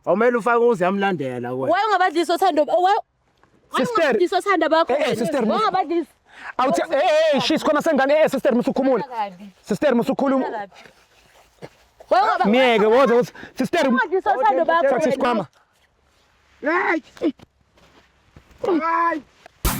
Awumele ufake uze yamlandela wena. Why ungabadlisi othando? Why Sister. ungabadlisi othando bakho? Eh, eh, sister, Why ungabadlisi? Awuthi eh eh shis khona sengane eh sister musukhumula. Sister musukhuluma. Why ungaba Miyeke woza woza. Sister ungabadlisi othando bakho? thatha isikhwama. Hey! Hey!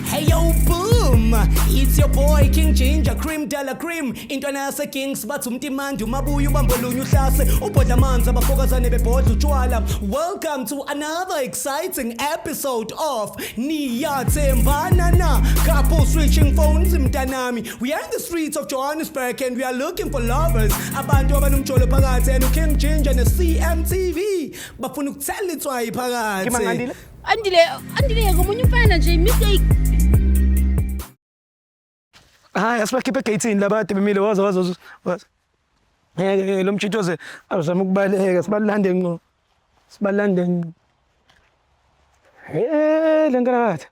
Hey yo, boom! It's your boy King Ginger Cream Della Cream. Intwana yase Kings bathi umtimandi umabuya ubambolunye uhlase ubhodla amanzi abafokazane bebhodla utshwala. Welcome to another exciting episode of Niyathembana Na. Couple switching phones mntanami. We are in the streets of Johannesburg and we are looking for lovers. Abantu abanomjolo phakathi and King Ginger ne CMTV bafuna ukuthela itswayi phakathi. Kimangandile. Andile, Andile ngomunye umfana nje mistake. Hayi asibakhiphe egeyithini laba kade bemile woza woza woza. Woza. Ngeke lo mtshitoze awuzama ukubaleka sibalande ngqo. Sibalande ngqo. Eh le nkalakatha.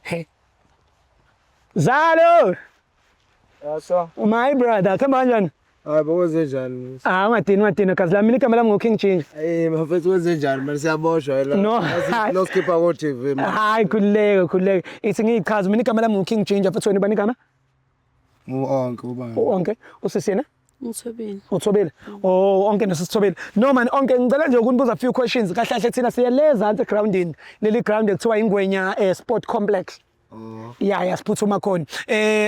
Hey. Zalo, Yasa. my brother, khamba kanjani? Hayi bokwenze njani? Ah, ungadini ungadini gazi lami igama lami ngo-King Ginger. Eh mfethu wenze njani? Manje siyaboshwa la. No. Lo skipper ko TV. Hayi khululeka khululeka. Ithi ngiyichaze mina igama lami ngo-King Ginger futhi wena ubani igama? Uonke ubani? Onke. Usisi yena? Ngithobile. Uthobile. Oh, onke nosithobile. No man, onke ngicela nje ukunibuza few questions. Kahle kahle thina siyaleza anti groundini. Leli ground ekuthiwa Ingwenya Sport Complex. Oh, Yeah, siphuthuma khona.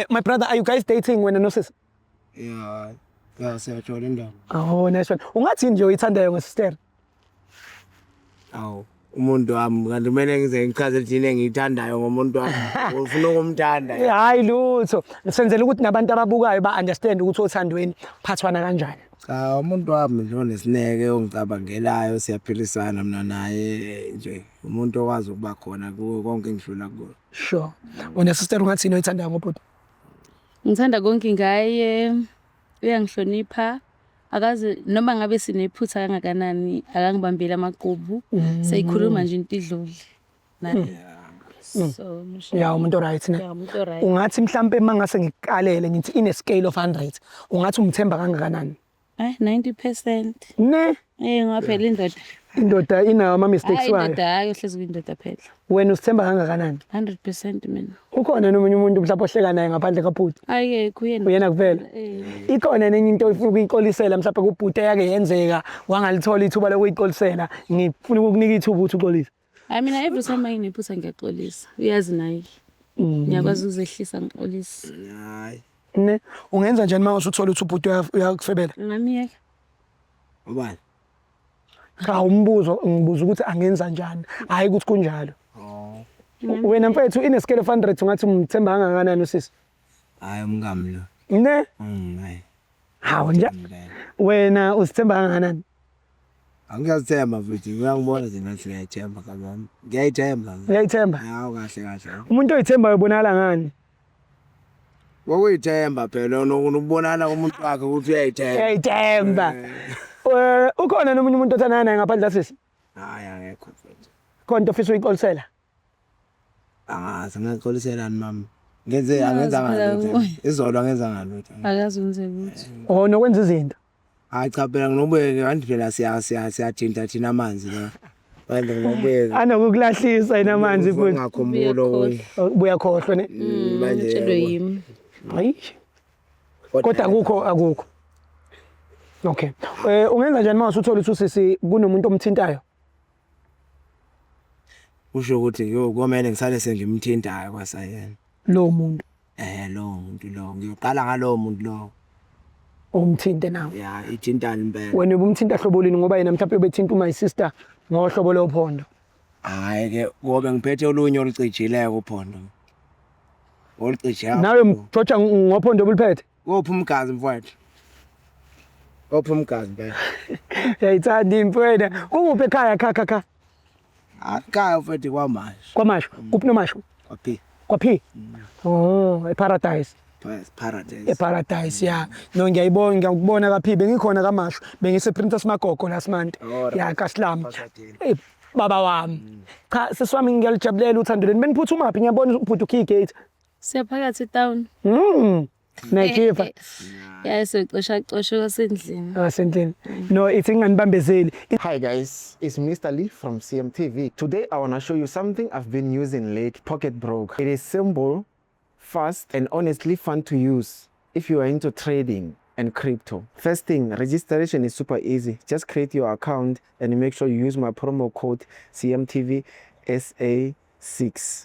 My brother, are you guys dating wena nosisi? yeah. Ya siyajola indaba. Oh, nice one. Ungathi nje uyithandayo ngosister? Awu, umuntu wami kanti kumele ngize ngichaze ukuthi yini engiyithandayo ngomuntu wami. Ufuna ukumthanda. Hayi lutho. Senzela ukuthi nabantu ababukayo ba understand ukuthi othandweni phathwana kanjani. Cha, umuntu wami nje onesineke ongicabangelayo siyaphilisana mina naye nje umuntu okwazi ukuba khona kuwo konke engidlula kuko. Sure. Wena sister ungathi yini oyithandayo ngobhuti? Ngithanda konke ngaye. Uyangihlonipha. Akaze noma ngabe sinephutha kangakanani akangibambeli amaqhubu. Seyikhuluma nje into idlule. Naye. So, Yeah, umuntu right ne. Yeah, umuntu right. Ungathi mhlambe mangase ngikukalele ngithi in a scale of 100, ungathi umthemba kangakanani? Eh 90%. Ne? Eh ngoba phela indoda. Indoda inawo ama mistakes Hayi wayo. indoda hayi uhlezi kuyindoda phela. Wena usithemba kangakanani? 100% mina. Ukhona nomunye umuntu mhlawumbe ohleka naye ngaphandle kabhuti? Hayi ke kuyena. Uyena kuphela. Eh. Ikhona nenye into ofuna ukuyixolisela mhlawumbe kubhuti eyake yenzeka wangalithola ithuba lokuyixolisela. Ngifuna ukukunika ithuba ukuthi uxolise. Hayi mina every time anginephutha ngiyaxolisa. Uyazi naye. Ngiyakwazi ukuzehlisa ngixolise. Hayi, Ne? Ungenza njani uma usuthola ukuthi ubhuti uyakufebela? Ngamiyeka. ubani? Cha umbuzo ngibuza ukuthi angenza njani. Hayi ukuthi kunjalo. Oh. Wena mfethu in a scale of 100 ungathi umthemba kangakanani usisi? Hayi umngami lo. Ne? Hayi. Hawu nje. Wena usithemba kangakanani? Angiyazithemba futhi uyangibona nje ngathi ngiyayithemba kabi. Ngiyayithemba. Uyayithemba? Hawu kahle kahle. Umuntu oyithembayo ubonakala ngani? Kwakuyithemba phela ukubonana komuntu wakhe ukuthi uyayithemba. Uyayithemba. Ukhona nomunye umuntu othandana naye ngaphandle kasisi? Hayi akekho mfethu. Khona into ofisa uyixolisela? Angazi ngixoliselani mama. Ngenze angenza phela ngalutho. Izolo angenza ngalutho. Akazi wenze lutho. Oh nokwenza izinto. Hayi cha phela nginobuye kanti phela siya siya siyathinta thina amanzi la. Manje nginobuye. Anokukulahlisa yena amanzi futhi. Ngakhumbula okunye. Buya khohlwa ne. Manje Utshelwe yimi. Hayi. Kodwa akukho akukho. Okay. Ungenza njani uma usuthola ukuthi usisi kunomuntu omthintayo? Kusho ukuthi yo komele ngisale sengimthintayo kwasayena. Lo muntu Lowo muntu lo ngiyoqala ngalowo muntu lo. omthinte nawe. Ya ithintana impela. Wena ubumthinta hlobo lini ngoba yena mhlawumbe ubethinta my sister ngohlobo lophondo. Hayi ke ngobe ngiphethe olunye olucijileko uphondo. Olucije. Nawe mjoja ngophondo obuliphethe. Kopha umgazi mfowethu. Kopha umgazi impela. Uyayithanda impi wena. Kukuphi ekhaya kha kha kha? Akaya mfethu kwamasho. Kwamasho. Kuphi nomasho? Kwaphi? Kwaphi? Oh, eParadise. Paradise. eParadise ya. No ngiyayibona ngiyakubona kaPhi bengikhona kaMashu. Bengise Princess Magogo last month. Alright. Ya kaSlam. Pasadena. Eh baba wami. Cha sisi wami ngiyalijabulela uthando lweni. Beniphuthuma phi ngiyabona ubhuti ukey gate. Siyaphakathi town. Nayikhipha. Ya siyocosha cosha kwasendlini. Asendlini. No, ithi nginganibambezeli. Hi guys, it's Mr. Lee from CMTV. Today I wanna show you something I've been using late, Pocket Broker. It is simple, fast and honestly fun to use if you are into trading and crypto. First thing, registration is super easy. Just create your account and make sure you use my promo code CMTVSA6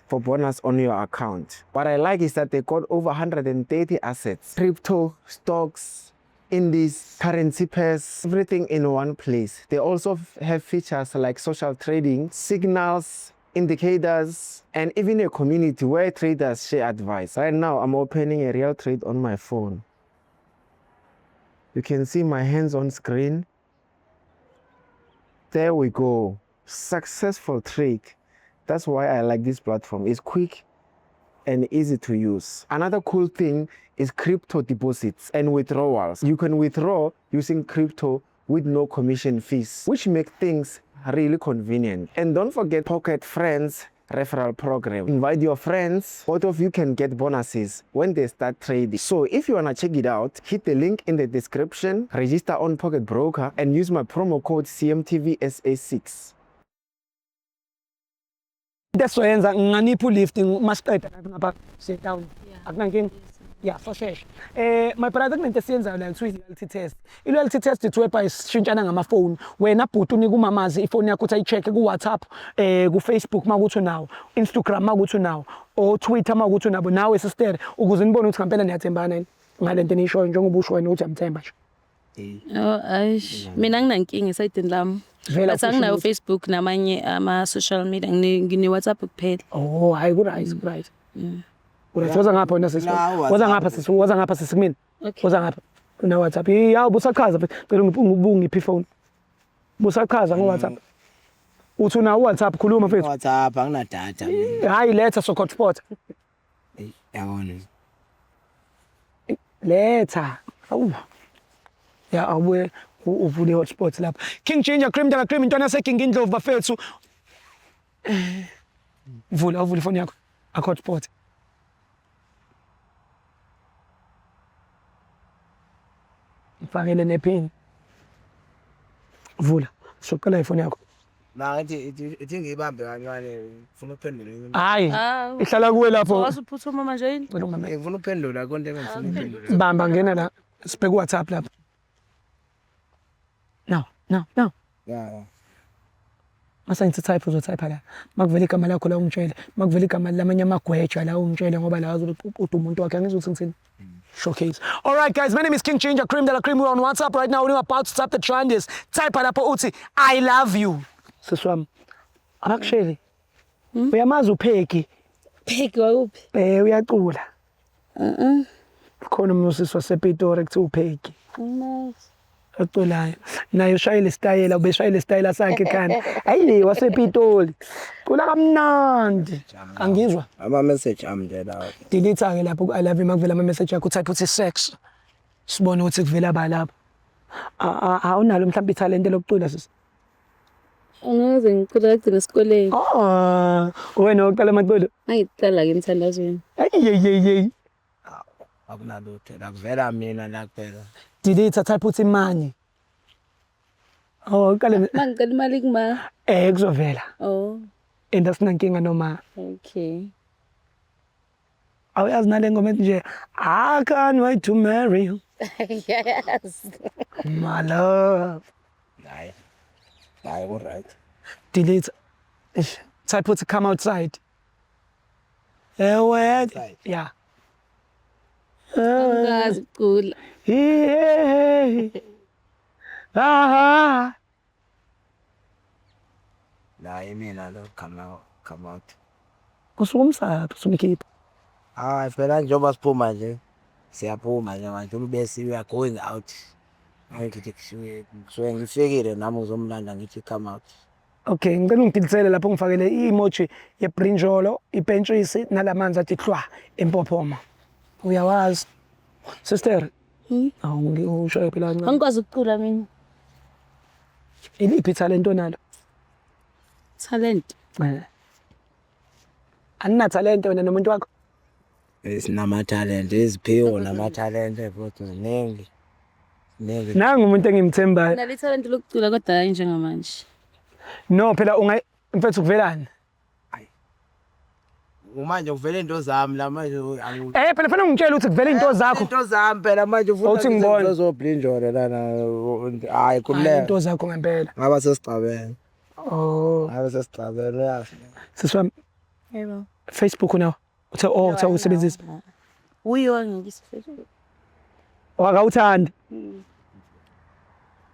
for bonus on your account. What I like is that they got over 130 assets, crypto, stocks, indies, currency pairs, everything in one place. They also have features like social trading, signals, indicators, and even a community where traders share advice. Right now, I'm opening a real trade on my phone. You can see my hands on screen. There we go. Successful trade. That's why I like this platform. It's quick and easy to use. Another cool thing is crypto deposits and withdrawals. You can withdraw using crypto with no commission fees, which make things really convenient. And don't forget Pocket Friends referral program. Invite your friends, both of you can get bonuses when they start trading. So if you wanna check it out, hit the link in the description, register on Pocket Broker and use my promo code CMTVSA6. Into esizoyenza nginganipha ulift masiqeda ngapha siye town. Akunankinga. Yeah, sosheshe. My brother, kunento esiyenzayo la kuthiwa i-loyalty test. I-loyalty test it's whereby sishintshana ngamafoni. Wena bhuti unika umamazi ifoni yakho ukuthi ayi-check-e ku-WhatsApp, ku-Facebook makuthi unawo, Instagram makuthi unawo, or Twitter makuthi unabo, nawe sister, ukuze nibone ukuthi ngempela niyathembana yini ngalento eniyishoyo njengoba usho wena ukuthi uyamthemba nje. Oh, eish. Mina anginankinga esayidini lami. Vela But anginayo Facebook namanye ama social media ngine WhatsApp kuphela. Oh, hayi ku-right, ku-right. Ku-right. Woza ngapha wena sisi. La, Woza WhatsApp. ngapha sisi, woza ngapha sisi kumina. Okay. Woza ngapha. Una WhatsApp. Ya busachaza mfethu. Cela ungiphe ifoni. Busachaza ngo WhatsApp. Uthi una WhatsApp khuluma mfethu. WhatsApp anginadata mina. Hayi letha so hotspot. Eyi, yabona. Letha. Awu. Ya awubuye uvule hotspot lapha. King Ginger Cream Dala Cream intwana yase King Indlovu bafethu. Vula uvule ifoni yakho. Akho hotspot. Mfakele nepin. Vula. Soqala ifoni yakho. Ma ngithi ithi ngiyibambe kancane ngifuna ukuphendula. Hayi. Ah. Ihlala kuwe lapho. Wasuphuthuma manje yini? Cela ungibambe. Ngifuna ukuphendula konke engifuna ukuphendula. Bamba ngena la. Sibheke WhatsApp lapha. Now, now, now. Ya. Mase ngithi type uzotype la. Makuvela igama lakho la ungitshele. Makuvela igama lamanye amagweja la ungitshele ngoba la azobe uquda umuntu wakhe angizwa ukuthi ngithini. Showcase. All right guys, my name is King Ginger Cream de la Cream. We're on WhatsApp right now. We're about to start the trend. Type lapho uthi I love you. Sisi wami. Abakusheli. Uyamazi uPeggy? Peggy wakuphi? Uyacula. Khona umusisi wasePitori kuthiwa uPeggy. Angimazi. Oculayo. Naye ushayile isitayela, ubeshayile isitayela sakhe ekhanda. Hayi wasePitoli. Cula kamnandi. Angizwa. Ama message ami nje lawo. Delete ke lapho ku I love you makuvela ama message akho type uthi sex. Sibone ukuthi kuvela ba lapho. Awunalo mhlawumbe ithalente lokucula sisi. Angikaze ngicula kagcina esikoleni. Oh, wena uqala amaculo. Angiqala ke emthandazweni. Hey hey hey. Akunalutho la kuvela mina la kuphela. Delete type uthi money. Oh, uqale Mangicela imali kuma. Kuzovela. Oh, And asinankinga noma okay. awuyazi nale ngoma ethi nje I can't wait to marry you. Yes. My love. Hayi. Hayi ku right. Delete. Eish, type uthi come outside. Ewe. Outside. Yeah. Angikazi ukucula. Yeah. Ah. La yimina lo come out, come out. Usuke umsaphi usumkhipha. Hayi phela njengoba siphuma nje siyaphuma nje manje umbesi we are going out. Ngithi kusuke ngifikile nami ngizomlanda ngithi come out. Okay, ngicela ungidilisele lapho ngifakele i-emoji yebrinjolo, ipentshisi nalamanzi athi hlwa empophoma. Uyawazi. Sister. Awu ushaye phela kancane. Angikwazi ukucula mina. Iliphi ithalente onalo? Talent. Anina talente wena nomuntu wakho? Sinamathalente, iziphiwo namathalente futhi ziningi. Ziningi. Nangu umuntu engimthembayo. Nalo ithalente lokucula kodwa hayi njengamanje. No phela unga mfethu kuvelani? Manje kuvela into zami la manje Eh phela fanele ungitshele ukuthi kuvela into zakho. Into zami phela manje ufuna Awuthi ngibone. ngizoblinjole lana. Hayi khululeka. Into zakho ngempela. Ngaba sesixabene. Oh. Ngaba sesixabene uyazi. Sisi wami Yebo. Facebook unawo? Uthe oh uthe usebenzisa. Uyo angikisi Facebook. Wakawuthandi.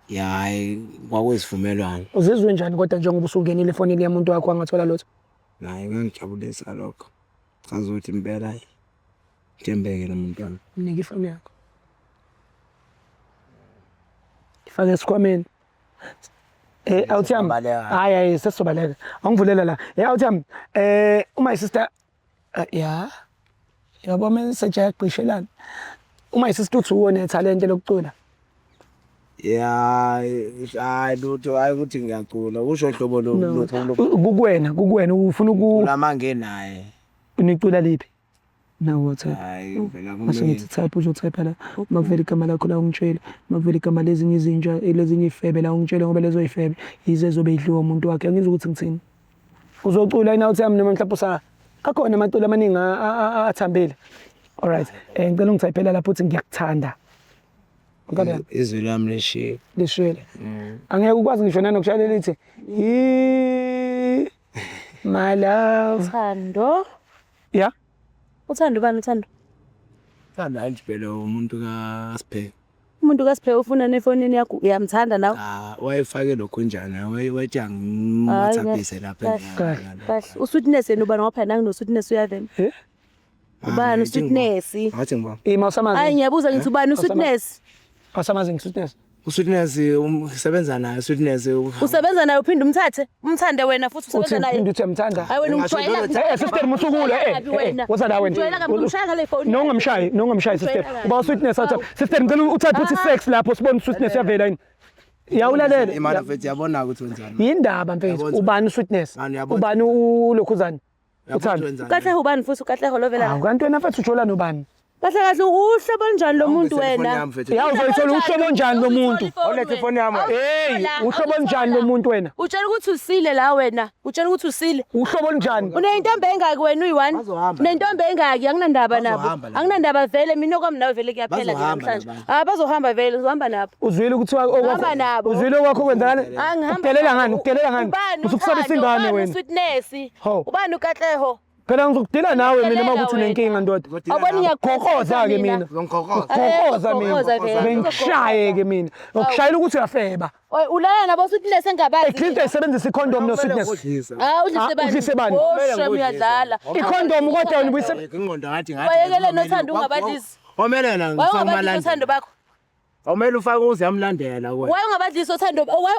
Ya hayi kwakuyizivumelwano. Uzizwe njani kodwa njengoba usungenile efonini yomuntu wakho wangathola lutho? Naye kuyangijabulisa lokho. Chaza ukuthi impela thembeke lo muntu wami. Mnike ifoni yakho. Ifake esikhwameni. Eh awuthiyami. Sizobaleka. Hayi hayi sesizobaleka. Awungivulela la. Eh awuthiyami. Eh uma sister ya. Yabo message ayagqishelana. Uma sister uthi uwona talent lokucula. Ya hayi lutho hayi ukuthi ngiyacula usho hlobo lo lo Kukuwena, kukuwena ufuna uku lama ngenaye. nicula liphi? Na WhatsApp. Hayi vela Mase kumele. ngithi type uzotype la uma kuvela igama lakho la ungitshele uma kuvela igama lezinye izinja lezinye ifebe la ungitshele ngoba lezo ifebe yize ezobe idliwa umuntu wakhe angizwa ukuthi ngithini uzocula yini awuthi yami noma mhlawumbe usa akhona amaculo amaningi athambile alright eh ngicela ungithayiphela lapho uthi ngiyakuthanda Nkabe Izwi lami lishiye. lishwele angeke ukwazi ngisho nanokushayela lithi "Yi- my love Uthando. yeah Uthando bani uthando? Thanda nje phela umuntu kaSiphe. Umuntu kaSiphe ufuna nefonini yakho uyamthanda nawe? Ah wayefake lokho njani wayethi angimwhatsappise lapha. Kahle. Kahle. Usweetness yena ubani ngoba phela nangu no-sweetness uyavela. Eh? Ubani usweetness? Ngathi ngiba. Ima Hayi usamazi ngiyabuza ngithi ubani usweetness? awusamazi ngisweetness Usweetness usebenza naye usweetness. Usebenza naye uphinde umthathe, umthande wena futhi uthi usebenza naye. uphinde uthi uyamthanda Hayi wena ungijwayela. Eh sister musukule eh eh woza la wena Ungijwayela kabi umshaya ngale phone. No ungamshayi, no ungamshayi sister. Ungijwayela Uba usweetness athi sister ngicela uthathe uthi sex lapho sibone usweetness yavela yini. Yawulalela. Imali mfethu yabona ukuthi wenzani. Yindaba mfethu Yabona. ubani usweetness? Mani, uyabona. Ubani ulokhuzana? Uyabona Uthando. ukuthi wenzani. Kahle ubani futhi uKatleho lo vela. Hawu kanti wena mfethu ujola nobani? Kahle kahle uhlobo olunjani lo muntu wena? Ya uzoyithola uhlobo onjani lo muntu? Olethe ifoni yami. Hey, uhlobo olunjani lo muntu wena? Utshela ukuthi usile la wena. Utshela ukuthi usile. Uhlobo olunjani? Unentombi engaki wena uyi-one? Bazohamba. Unentombi engaki? Anginandaba nabo. Bazohamba laba. Anginandaba vele mina okwami nawe vele kuyaphela nje Bazohamba namhlanje. laba. Ah bazohamba vele, ngizohamba nabo. Uzwile ukuthi Hamba nabo. Uzwile okwakho kwenzakala? Ah, ngihamba Ukudelela nabo. ngani? Ukudelela ngani? Ubani Usukusabisa uThando? ingane Ubani wena. uSweetness? Hawu. Ubani uKatleho? Phela ngizokudila nawe mina uma Udelela ukuthi unenkinga wena. ndoda. Awuboni Ngiyakugqokoza ke mina. Ngizongikhokoza. Gqokoza mina. Gqokoza vele. Bengishaye ke mina. Ngokushayela ukuthi uyafeba. Oy, ulala nabo Sweetness engabazi. At least ayisebenzisa icondom no sweetness. Ah, udlise Ah, bani? udlise bani? Oh, shem uyadlala. Icondom kodwa wena ubuyise Ingqondo ngathi ngathi. Wayekele nothando ungabadlisi. Omele na Waye ungabadlisi uthando bakho. Awumele ufake uze uyamlandela wena. Waye ungabadlisi uthando. Waye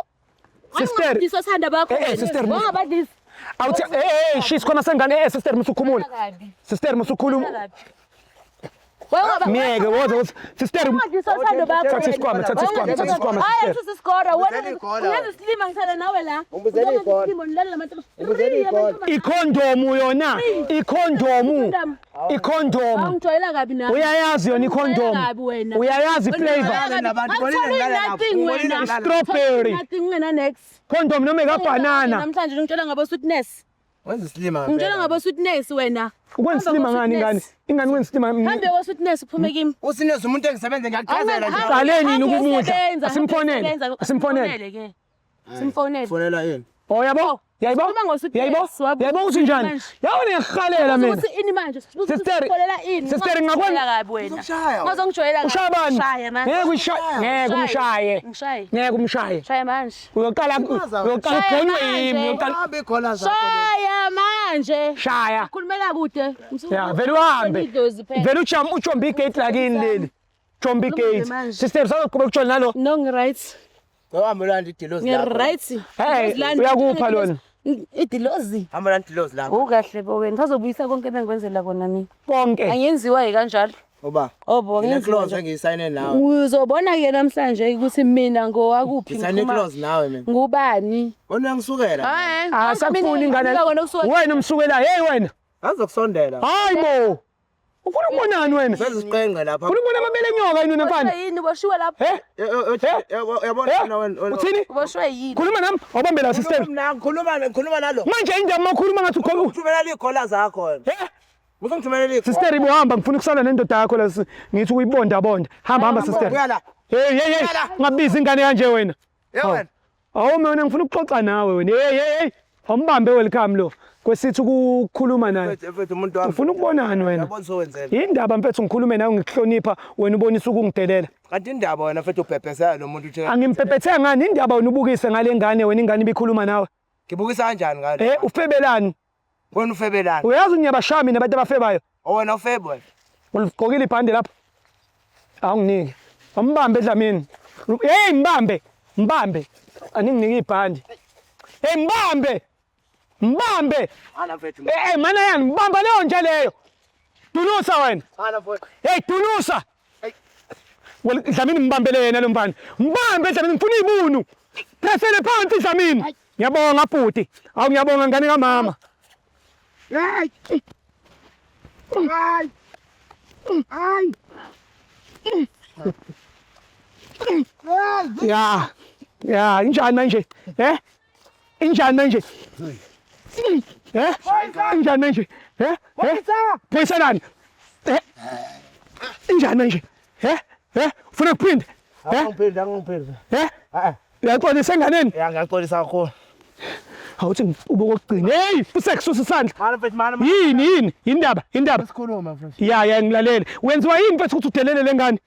Sister. ungabadlisi uthando bakho. Eh, eh, wena. sister, Waye ungabadlisi. Awuthi eh eh shisa khona sengane eh sister musukhumula. Kabi. Sister musukhuluma. Kabi. Waye ungaba Miyeke woza woza. Sister Ungabadlisi uthando bakho. Thatha isikhwama, thatha isikhwama, thatha isikhwama, Hayi, sister. thatha isikora. Wena Umbizela igoli. uyenza isilima ngithanda nawe la. Umbizela igoli. Isilima nilala namantombazane. Umbizela igoli. Icondom yona, icondom. Icondom. Awungijwayela kabi nawe. Uyayazi yona icondom. Ungijwayela kabi wena. Uyayazi flavor. Nothing wena. Strawberry. Nothing wena next. Condom noma ekabanana. Namhlanje ngitshela ngabo sweetness. Wenza isilima. Ngitshela ngabo sweetness wena. Ukwenza isilima ngani ingane? Ingane ukwenza isilima. Hambe wo sweetness uphume kimi. Usinesi umuntu engisebenze ngiyakuchazela nje. Qale nini ukumudla? Usebenza, Asimfonele. usebenza. Asimfonele. ke. Simfonele. Fonela yini? Oh yabo? Yayibo? Sikhuluma ngo-sweetness, Yayibo? wabu- Yayibo ukuthi njani? manje. Yabona ngiyakuhalela mina. Ukuthi ini manje? Sister, Ufonela ini? sister, ngingakwenza- Ungangijwayela kabi wena. Uzokushaya wena. Ungazongijwayela kabi. Ushaya bani? Shaya manje. Ngeke uyishaye, ngeke umshaye. Ngishaye. Ngeke umshaye. Shaya manje. Uyoqala uyoqala Shaya ugonywe yimi, manje. uyoqala Hambe ikhola zakho. Shaya manje. shaya. Khulumela kude. Ya, vele uhambe. Idlozi phela. Vele ujam ujombe igate lakini leli. Jombe Kulungile igate. manje. Sister sazoqhubeka ukutshona nalo. No ngi-right. Hamba ulanda idilozi lakho. Ngi-right. Hey, uyakupha lona. Idilozi. Hamba ulanda idilozi lakho. Ukahle bo wena. Ngizobuyisa konke ebengikwenzela kona mina. Konke. Angenziwa kanjalo. Oba. Obo Ngine angenziwa. clause engiyisayine nawe. Uzobona ke namhlanje ukuthi mina ngowakuphi Ngisayine ngiphuma- clause nawe mina. Ngubani? Wena uyangisukela. Hayi. Asakufuni ingane. Wena kusuka Wena umsukela. Hey wena. Azokusondela. Hayi bo. Ufuna ukubonani wena? Seziqengqe lapha. Ufuna ukubona amabele enyoka yini wena mfana? Uboshwe yini? Uboshiwe lapho? Eh? Uyabona Eh? wena wena. Uthini? Uboshwe yini? Khuluma nami, awubambe la sister. Khuluma khuluma nalo. Manje indaba uma ukhuluma ngathi ukhuluma. Thumela ikhola zakho wena. Eh? Uzongithumelela ikhola. Sister ibohamba ngifuna ukusala nendoda yakho la ngithi uyibonda bonda. Hamba hamba sister. Buya la. Hey hey hey, Buya la. ungabizi ingane kanje wena. Ye wena. Awu mina ngifuna ukuxoxa nawe wena. Hey hey hey. Awumbambe welcome lo. Kwesithi ukukhuluma naye. Mfethu umuntu wami. Ufuna ukubonani wena? Yabona sowenzela. Indaba mfethu ngikhulume nawe ngikuhlonipha wena ubonisa ukungidelela. Kanti indaba wena mfethu ubhebhesela lo muntu uthi Angimpephethe ngani indaba wena ubukise ngale ngane wena ingane ibikhuluma nawe. ngibukisa kanjani ngalo? Eh ufebelani? Wena ufebelani? Uyazi ngiyabashaya mina abantu abafebayo. Wena ufebe wena. Uligqokile ibhande lapho. Awunginike. Awumbambe Dlamini. Hey mbambe. Mbambe. Aninginike ibhande. Hey mbambe. Mbambe. Ana mfethu. Eh eh mana yani mbamba leyo nje leyo. Dunusa wena. Ana mfethu. Hey dunusa. Well Dlamini mbambele yena lo mfana. Mbambe Dlamini ngifuna ibunu. Pressele phansi Dlamini. Ngiyabonga bhuti. Awu ngiyabonga ngane kamama. Hey! Ay! Ay! Ya. Ya injani manje? Eh? Injani manje? Eh? Injani manje? Eh? Eh? Phoyiselani. Eh? Injani manje? Eh? Eh? Ufuna ukuphinde? Eh? Angiphinda angiphinda. Eh? Eh. Uyaxolisa enganeni? Ya ngiyaxolisa kakhulu. Awuthi ubokugcina. Hey, usekususa isandla. Mana mfethu mana. Yini yini? Indaba, indaba. Sikhuluma mfethu. Ya ya ngilalele. Wenziwa yini mfethu ukuthi udelele lengane?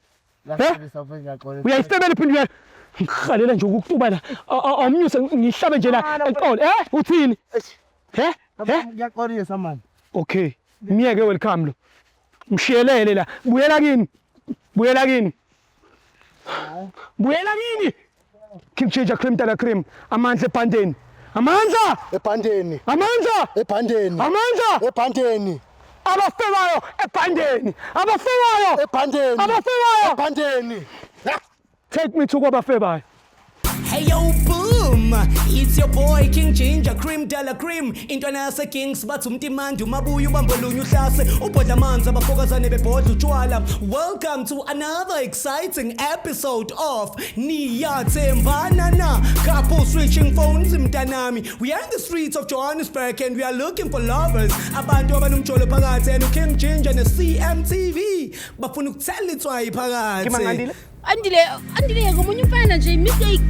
Ngiyaxolisa mfethu ngiyaxolisa. Uyayifebela phinde uya. Ngihalela nje ukukutuba la. Awumnyuse ngihlabe nje la eqolo. Eh, uthini? Eh? Eh? Ngiyaxolisa man. Okay. Miyeke welcome lo. Mshiyelele la. Buyela kini. Buyela kini. Buyela kini. King Ginger cream dala cream. Amandla ebhandeni. Amandla! Ebhandeni. Amandla! Ebhandeni. Amandla! Ebhandeni. Abafebayo ebhandeni. Abafebayo! Ebhandeni. Abafebayo! Ebhandeni. Take me to kwabafebayo. Hey yo boom, it's your boy King Ginger Cream Della Cream. Intwana yase Kings bathi umtimandi umabuya ubambolunye uhlase ubhodla amanzi abafokazane bebhodla utshwala. Welcome to another exciting episode of Niyathembana Na. Couple switching phones mntanami. We are in the streets of Johannesburg and we are looking for lovers. Abantu abanomjolo phakathi and King Ginger ne CMTV bafuna ukuthela itswayi phakathi. Kimangandile? Andile, Andile ngomunye umfana nje mistake.